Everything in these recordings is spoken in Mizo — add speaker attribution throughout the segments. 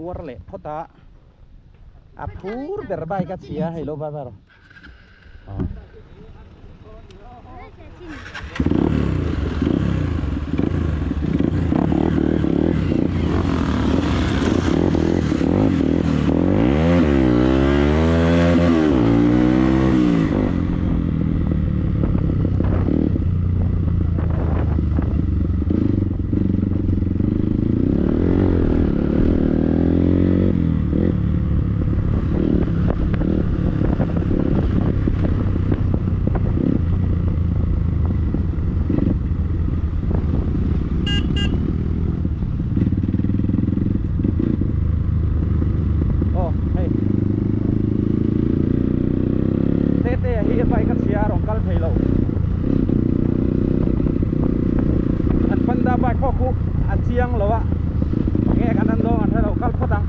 Speaker 1: phuar leh phawt a, a phur ber bike a chhia hei lo bye bye rawh. Aw hei Tete hi bike a chhia a rawn kal thei lo an panda bike pawh khu a chiang lo a enge kan han dawng an hre lo kal phawt ang.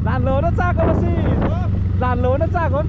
Speaker 1: Lan lo na chak awm asin Lan lo na chak awm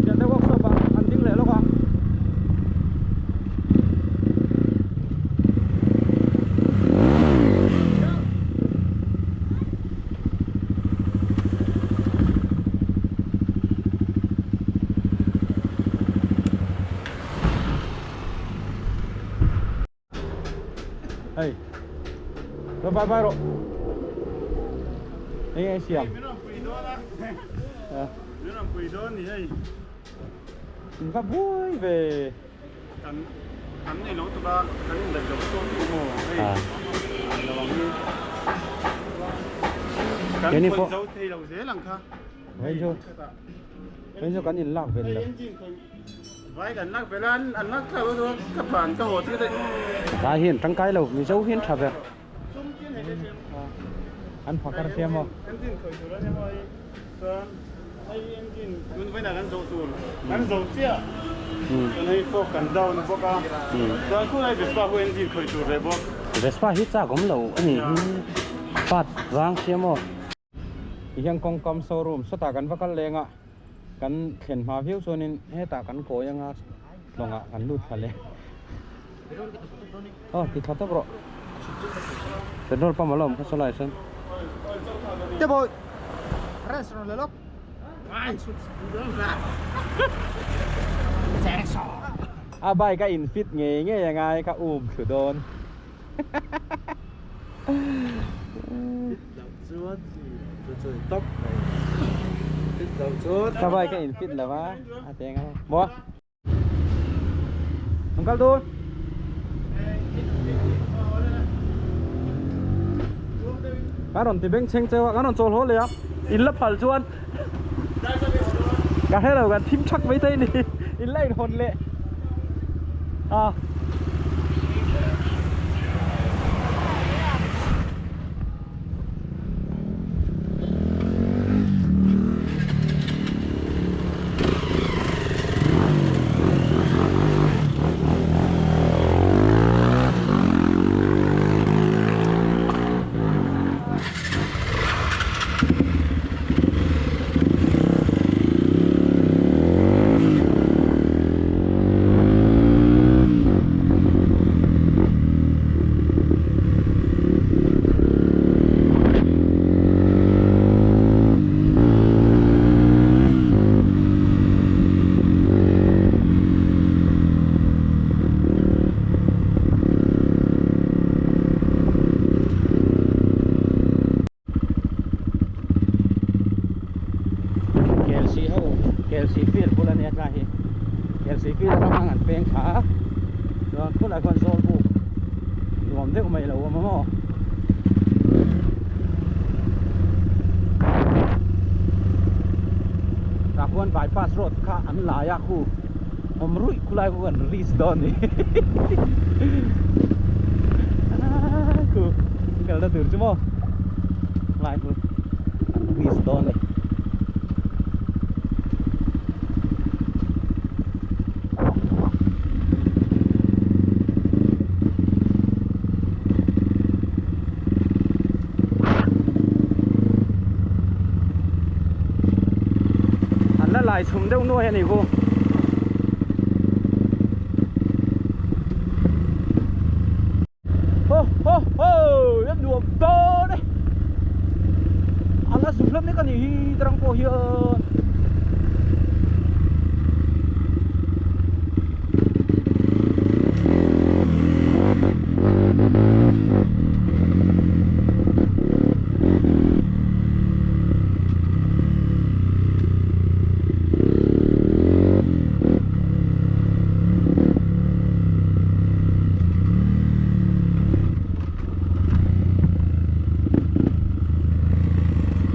Speaker 1: Piante workshop ah an ding leh lawk a. Hei Rồi bye bye rồi Anh em siam In va buai ve
Speaker 2: Kan nei lo tuk a kan in daih lo chuan tu maw hei lo ang hi Kan khawih zo thei lo zel ang kha
Speaker 1: Hei chu Hei chu kan in lak vel lo
Speaker 2: Vai kan lak vel a an lak thlak lo chuan ka ban ka haw tir daih.
Speaker 1: Vai hi an tangkai lo Mizo hi an tha ber. An phakar sia maw.
Speaker 2: Engine khawih tur a nia maw hei chuan hei engine tun vawiinah kan zawh tur kan zo chiah chuan hei fork kan down a bawk a chuan khulai Vespa khu engine khawih tur ve bawk.
Speaker 1: Vespa hi chak awm lo a nih hi part vang sia maw. Tihian kawngkam showroom sawtah kan va kal leng a, kan thlen hma viau chuanin hetah kan kawi anga tlawngah kan lut thla leh. Aw ti thla tawp rawh. Petrol pump a la awm kha saw lai sawn. A bike a in fit ngei ngei angai ka um thlu dawn. Ka bike a in fit lo a a teng a maw Ang kal dun Kan rawn ti beng chheng cheu a, kan rawn chawl haw leh a, in la phal chuan ka hre lo kan thim thak mai thei a ni, in la inhawn leh a. Kelsih ho Kelsih field bul ania tlai hi Kelsih field atang an peng thla a chuan khulai khuan Zawlbuk nuam deuh mai lo awm a maw. Tah khuan bypass road kha an lai a khu awm ruih khulai khu kan reach dawn ni khu kalna tur chu maw lai khu an reach dawn ni. An la lai chhum deuh nuai a ni khu. Ho ho ho em nuam dawn e. A la zu hlawm nek a ni hi tarang pawh hian.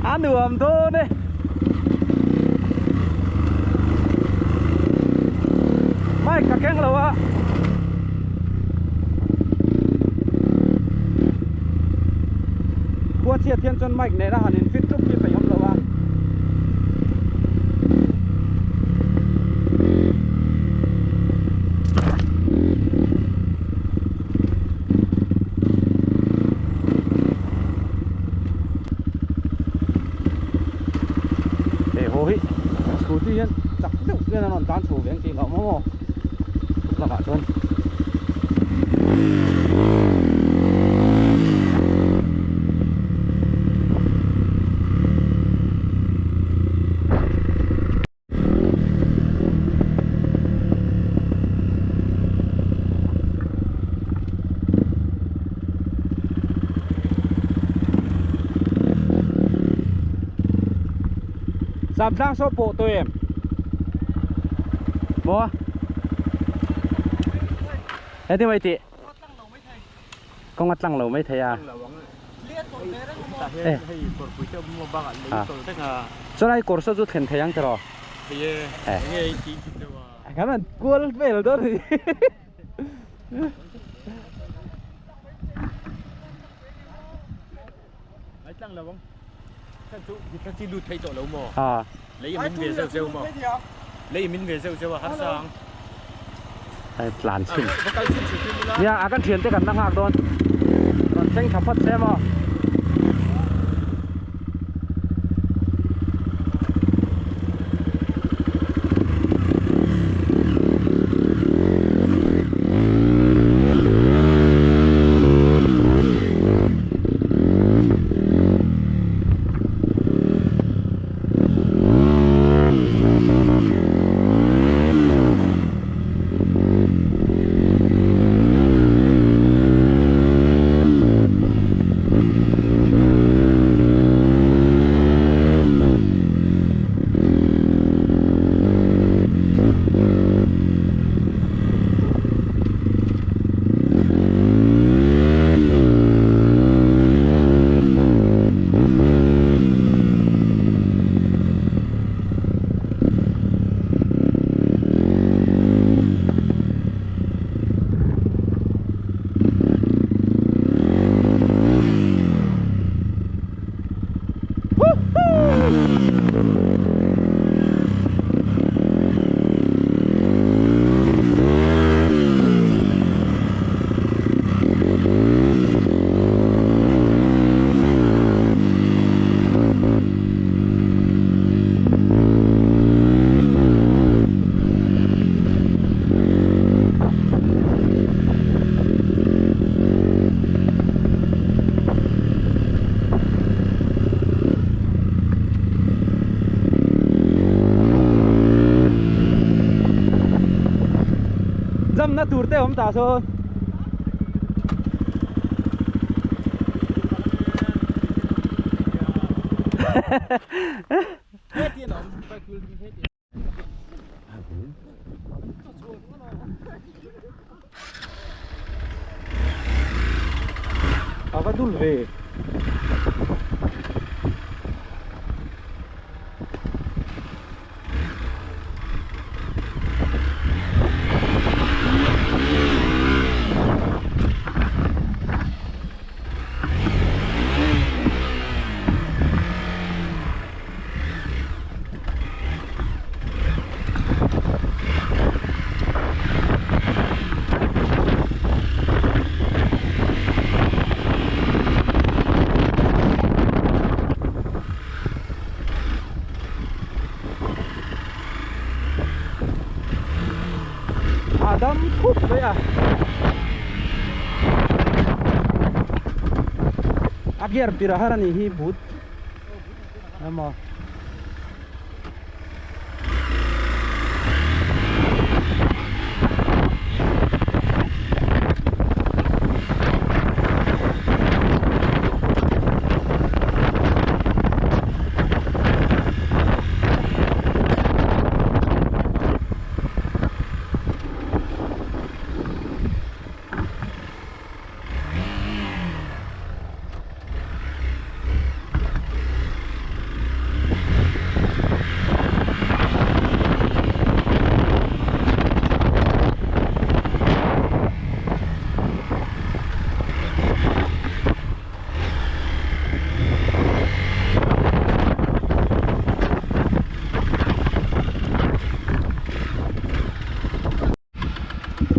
Speaker 1: A nuam dawn e. Mic ka keng lo a. Khua chhiat hian chuan mic nena han in fit ṭup hi peih awm lo a. He haw hi scooty hian chak deuh hian an rawn tan chho ve ang tih hlauh maw lakah chuan. Zamtlang saw pawh tawh em? Maw? Heti mai tih? Kawng a tlang lo mai thei a. Eh. Chuan ai kawr saw chu thlen thei ang tiraw? Eh. Kan han kual vel dawn a ni. A tlan chhin nia a kan thian te kan la nghak dawn rawn thleng tha phawt se maw. te awm tah sawn. A va dul ve. A dam khup mai a a gear pir a har a nih hi but emaw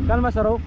Speaker 1: Kal hmasa rawh.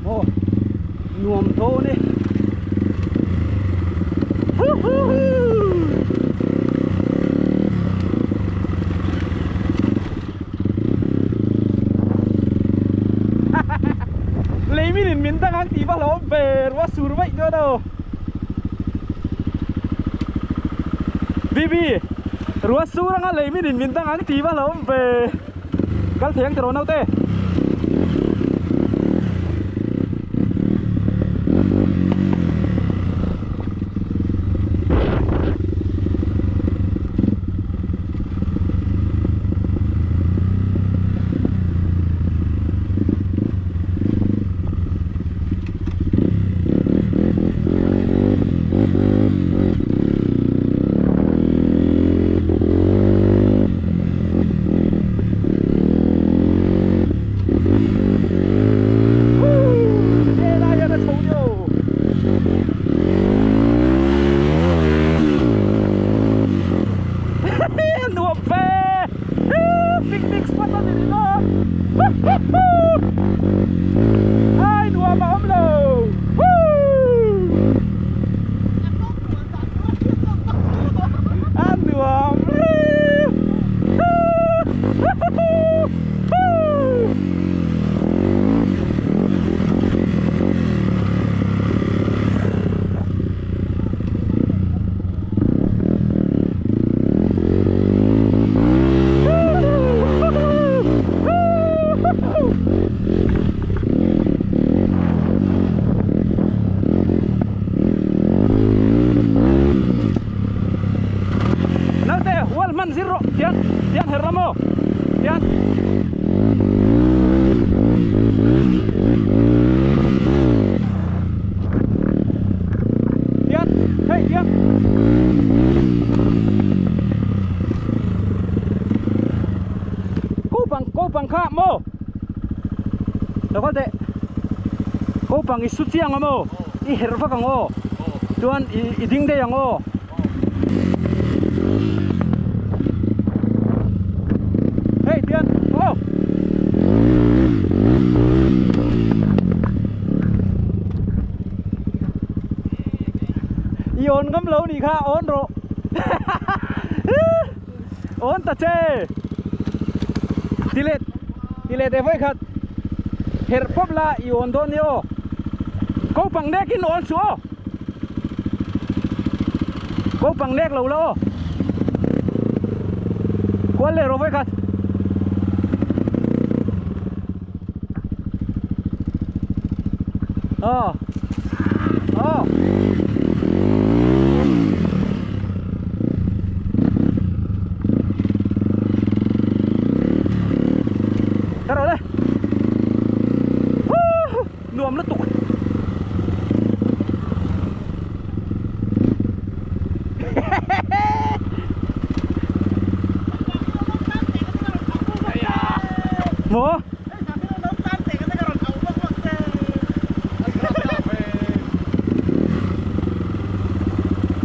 Speaker 1: Aw nuam dawn e Lei min in min dang ang tih va hlauhawm ve ruah sur vaih dawn aw Bibi ruah sur anga lei min in min dang ang tih va hlauhawm ve Kal thei ang tiraw naute. Ko pang i su chiang ang aw, i herh vak ang aw, chuan i ding daih ang aw. Hei tian aw. I awn ngam lo nih kha awn rawh. Awn ta che. Ti let ti let e vawi khat herh pawp la i awn dawn nia aw. Ko pang nek in awn suh aw. Ko pang nek lo la aw. Kual leh rawh vawi khat. Aw. Aw. Ka rawh le. Woo! Nuam lutuk. Maw?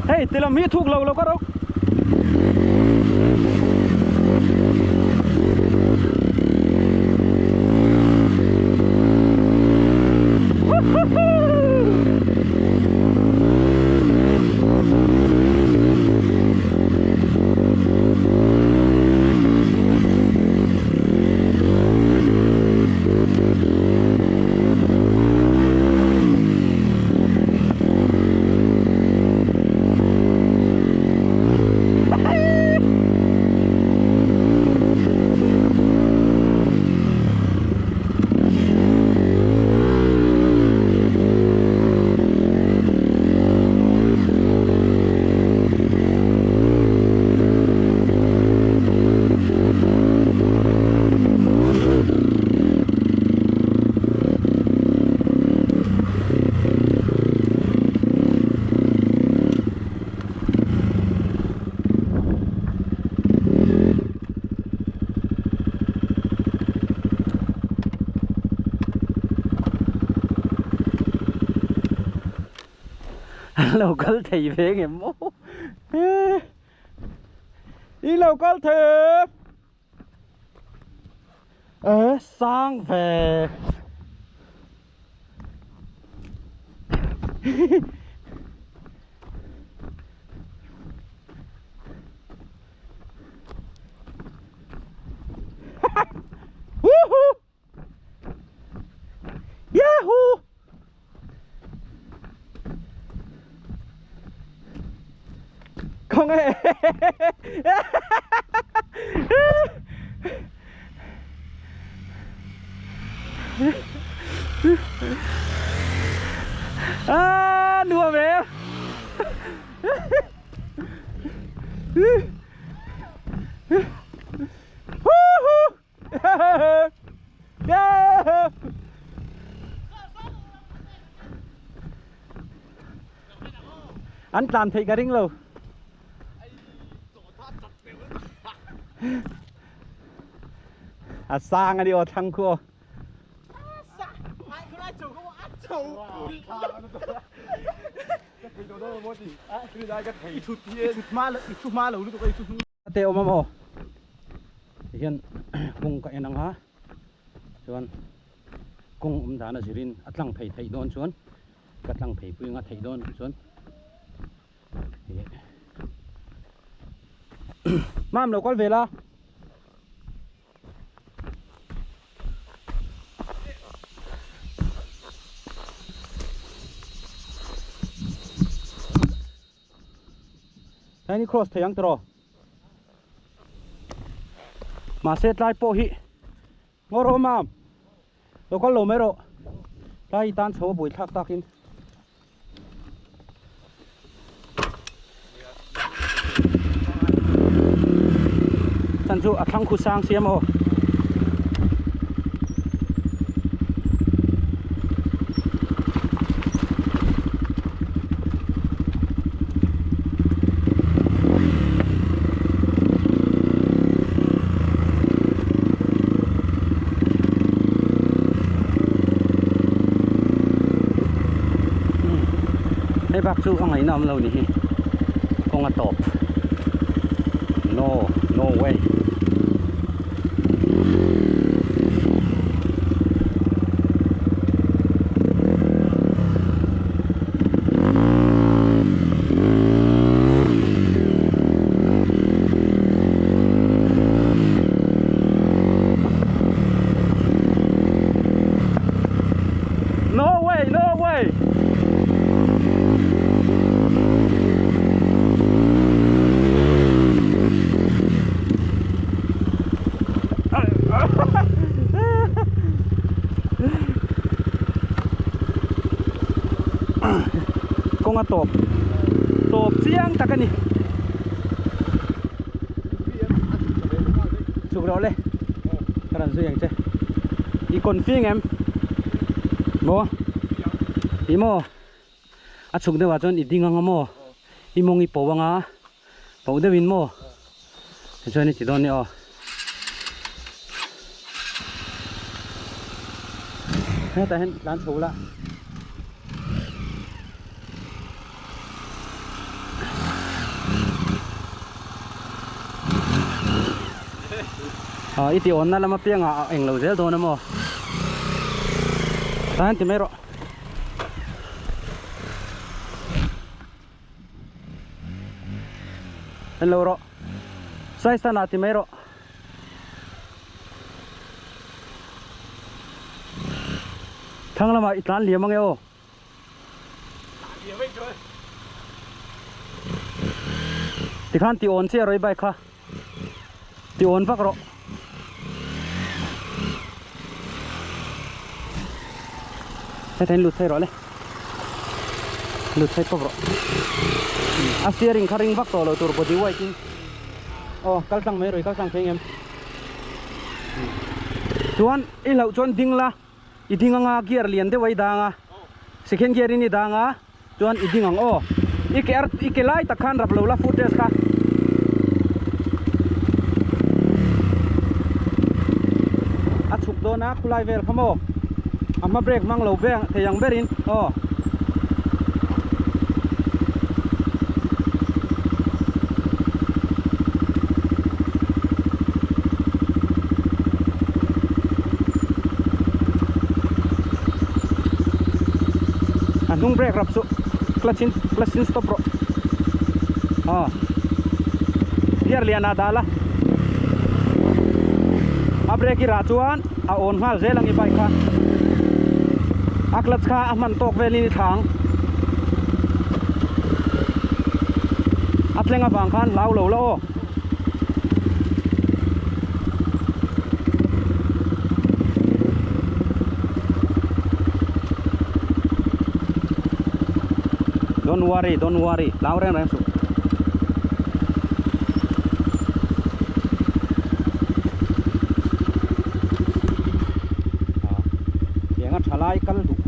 Speaker 1: Hei ti lam hi thuk lo lo ka rawk. An lo kal thei ve ngem maw I lo kal thei Ê sang ve Woohoo! Yahoo! Không nghe. À, đùa về em. Yeah. An tlan theih ka ring lo. A sang a ni aw thlang khu aw. Te awm a maw tihian kawng ka en ang a chuan kawng awm dan a zirin a tlang phei theih dawn chuan ka tlang phei pui anga theih dawn chuan mam lo kal ve la. Heng hi cross thei ang tiraw mahse tlai pawh hi ngaw rawh mam lo kal lo mai rawh tlai hi tan chho a buaithlak takin. Chan chu a thlang khu sang sia maw. Hei bak chu a ngaihna awm lo ni hi kawng a tawp no no way. No way, no way. Kawng a tawp tawp chiang tak a ni. Chuk rawh le ka rawn zui ang che. I confi ngem? Maw? I maw? A chhuk deuhah chuan i ding anga maw? I mawng i poh anga poh deuhin maw? Tichuan i ti dawn nia aw. Hetah hian tlan chho la. I ti awnna lama piangah a englo zel dawn a maw? Tah hian ti mai rawh. En lo rawh. Sai stand ah ti mai rawh. Thlang lamah i tlan liam ange aw. Tikhan ti awn chiah rawh i bike kha. Ti awn vak rawh. Hetah hian lut phei rawh le. Lut phei pawp rawh. A steering kha ring vak tawh lo tur body white in. Aw kal tlang mai rawh i kal tlang phei ngem. Chuan i hlauh chuan ding la. I ding anga gear lian deuh a i dang a second gear in i dang a chuan i ding ang aw i ke ar i ke lai tak khan rap lo la foot rest kha a chhuk dawn a khulai vel kha maw a hma brake hmang lo ber thei ang berin aw. A hnung brake rap chu clutch in clutch in stop rawh aw gear lian ah dah la a brake i rah chuan a awn nghal zel ang i bike kha a clutch kha a hman tawk velin i thla ang a thleng avang khan hlau lo la aw. Don't worry, don't worry. Lau reng reng suh. Tianga thalai kal duh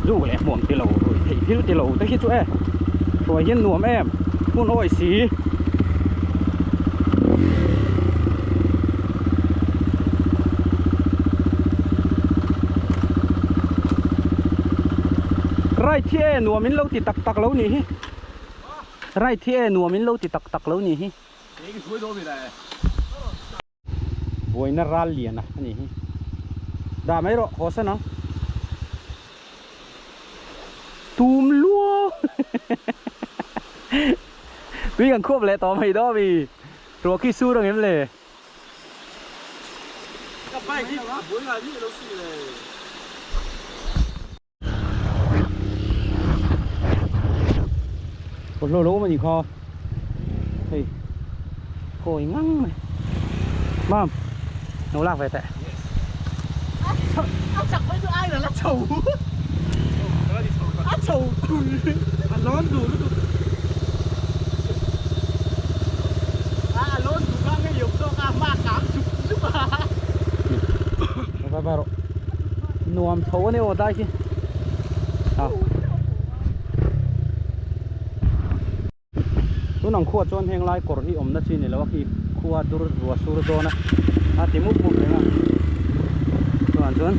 Speaker 1: zu leh hmuam tilo ruih theih thil tilo te khi chu e hruai hian nuam em hmun awi si. Right hi e nuam in lo ti tak tak lo nih hi right hi e nuam in lo ti tak tak lo nih hi. Buaina ral lian a ani hi. Dah mai rawh haw san ang. Tum luau. Tui kan khuap leh tawh mai daw mi. Ruah khi sur ang em le.
Speaker 2: Ka bike hi a buai ngai mi lo si le.
Speaker 1: Bawlhhlawh lo awm a nih kha hei kawi ngang mai mam lo lak ve teh
Speaker 2: A chak mai chu ai là la chho a chho tui a lawn duh lutuk a a lawn duh kha ngei awm zawk a hma kang zuk zuk a.
Speaker 1: Vai vai rawh. Nuam tho a ni aw dai khi. A. Tun ang khuah chuan heng lai kawr hi awmna chi ni lo a khi khua dur rua sur dawn a. A ti mup mup reng a. Chuan chuan.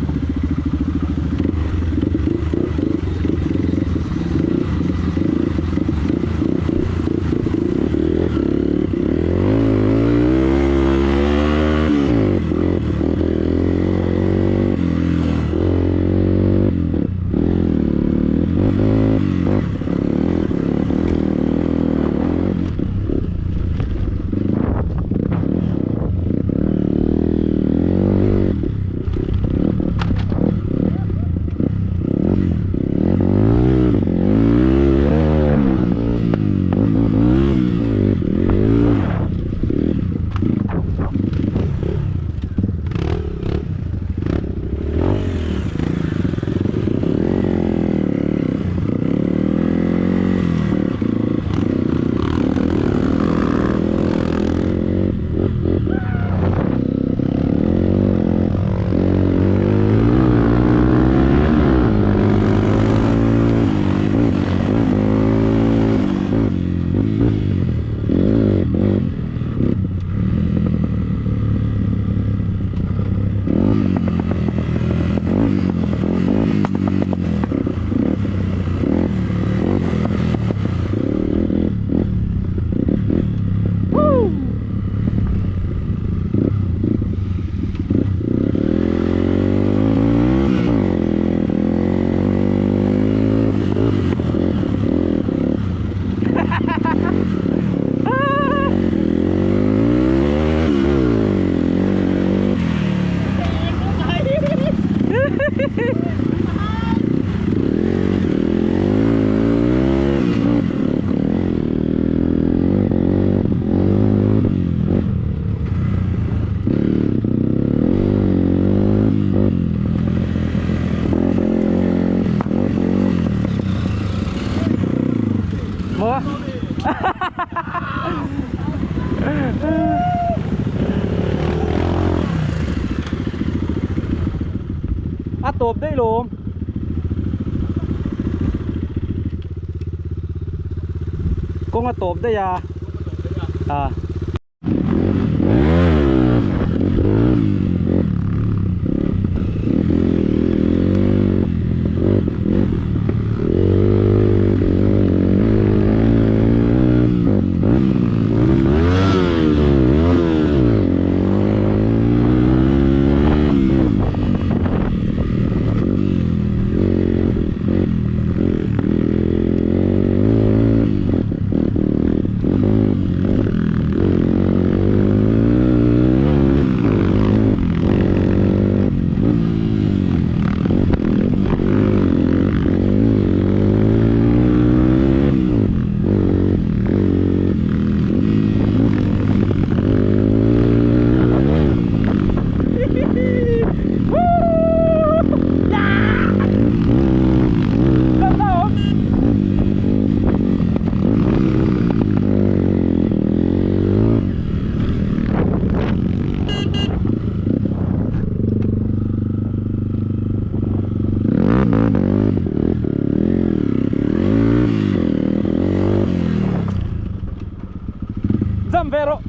Speaker 1: Maw? A tawp daih lawm. Kawng a tawp daih a. A. Jump ve rawh.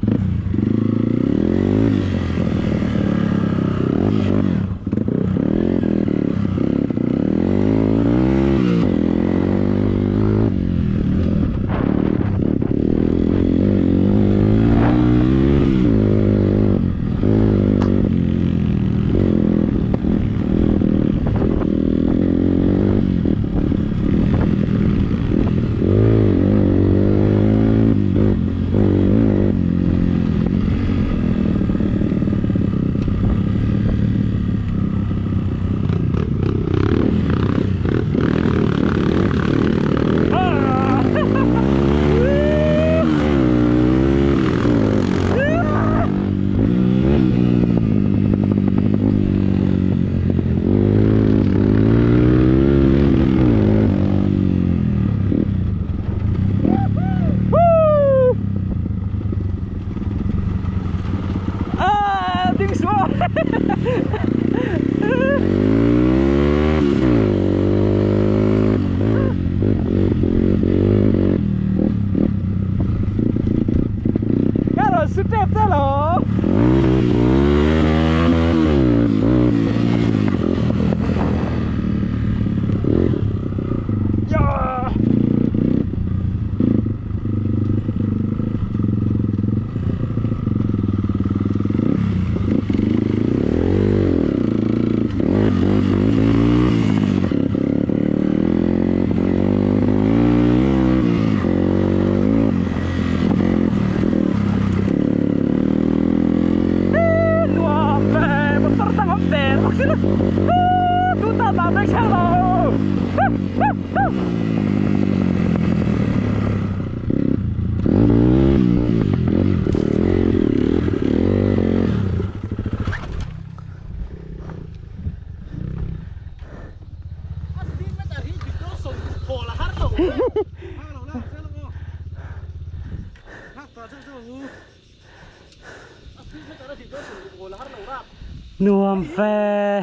Speaker 1: Nuam ve.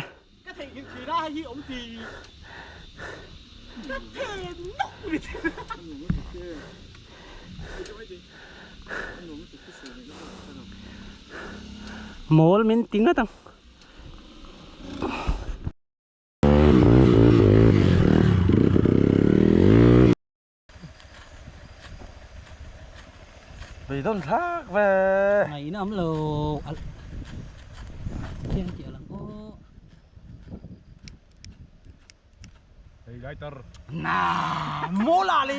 Speaker 1: Mawl min ti ngat ang. Beidawn thlak ve.
Speaker 3: Ngaihna awm lo alh khian tih alang aw.
Speaker 2: Hei lighter.
Speaker 1: Na mawla le.